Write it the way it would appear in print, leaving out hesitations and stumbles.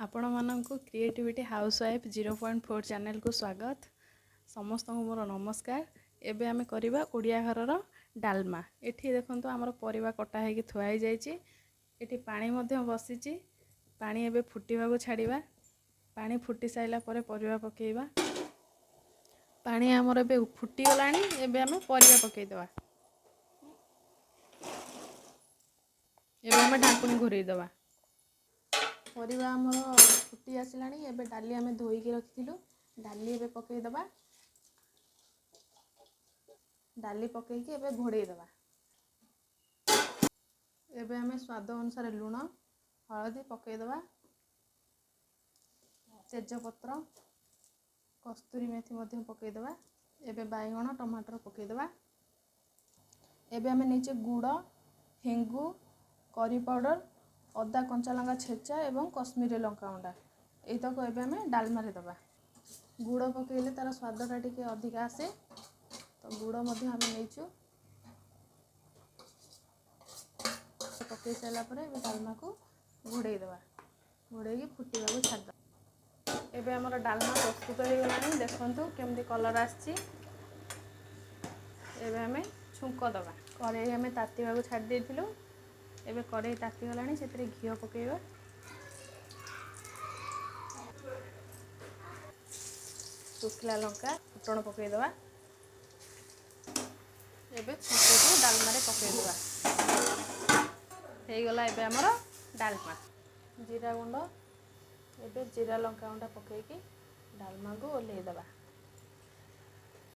ଆପଣମାନଙ୍କୁ creativity house wife 0.4 ଚ୍ୟାନେଲକୁ ସ୍ୱାଗତ। ସମସ୍ତଙ୍କୁ ମୋର ନମସ୍କାର। ଏବେ ଆମେ କରିବା ଓଡ଼ିଆ ଘରର ଡାଲମା। ଏଠି ଦେଖନ୍ତୁ, ଆମର ପରିବା କଟା ହେଇକି ଥୁଆ ହେଇଯାଇଛି। ଏଠି ପାଣି ମଧ୍ୟ ବସିଛି। ପାଣି ଏବେ ଫୁଟିବାକୁ ଛାଡ଼ିବା। ପାଣି ଫୁଟି ସାରିଲା ପରେ ପରିବା ପକାଇବା। ପାଣି ଆମର ଏବେ ଫୁଟିଗଲାଣି। ଏବେ ଆମେ ପରିବା ପକାଇଦେବା। ଏବେ ଆମେ ଢାଙ୍କୁଣୀ ଘୋରେଇ ଦେବା। ପରିବା ଆମର ଫୁଟି ଆସିଲାଣି। ଏବେ ଡାଲି ଆମେ ଧୋଇକି ରଖିଥିଲୁ, ଡାଲି ଏବେ ପକାଇଦେବା। ଡାଲି ପକାଇକି ଏବେ ଘୋଡ଼େଇ ଦେବା। ଏବେ ଆମେ ସ୍ୱାଦ ଅନୁସାରେ ଲୁଣ, ହଳଦୀ ପକାଇଦେବା। ତେଜପତ୍ର, କସ୍ତୁରୀ ମେଥି ମଧ୍ୟ ପକାଇଦେବା। ଏବେ ବାଇଗଣ, ଟମାଟର ପକାଇଦେବା। ଏବେ ଆମେ ନେଇଛେ ଗୁଡ଼, ହେଙ୍ଗୁ, କରି ପାଉଡ଼ର, ଅଦା କଞ୍ଚା ଲଙ୍କା ଛେଚା ଏବଂ କଶ୍ମୀରୀ ଲଙ୍କା ଗୁଣ୍ଡା। ଏଇତକ ଏବେ ଆମେ ଡାଲମାରେ ଦେବା। ଗୁଡ଼ ପକାଇଲେ ତା'ର ସ୍ୱାଦଟା ଟିକେ ଅଧିକା ଆସେ, ତ ଗୁଡ଼ ମଧ୍ୟ ଆମେ ନେଇଛୁ। ପକାଇ ସାରିଲା ପରେ ଏବେ ଡାଲମାକୁ ଘୋଡ଼େଇ ଦେବା। ଘୋଡ଼େଇକି ଫୁଟିବାକୁ ଛାଡ଼ିଦେବା। ଏବେ ଆମର ଡାଲମା ପ୍ରସ୍ତୁତ ହେଇଗଲାଣି। ଦେଖନ୍ତୁ କେମିତି କଲର୍ ଆସିଛି। ଏବେ ଆମେ ଛୁଙ୍କ ଦେବା। କଡ଼େଇ ଆମେ ତାତିବାକୁ ଛାଡ଼ି ଦେଇଥିଲୁ। ଏବେ କଡ଼େଇ ତାତିଗଲାଣି, ସେଥିରେ ଘିଅ ପକାଇବା। ଶୁଖିଲା ଲଙ୍କା ଫୁଟଣ ପକାଇଦେବା। ଏବେ ଛୁଙ୍କକୁ ଡାଲମାରେ ପକାଇଦେବା। ହେଇଗଲା ଏବେ ଆମର ଡାଲମା। ଜିରା ଗୁଣ୍ଡ, ଏବେ ଜିରା ଲଙ୍କା ଗୁଣ୍ଡ ପକାଇକି ଡାଲମାକୁ ଓହ୍ଲେଇ ଦେବା।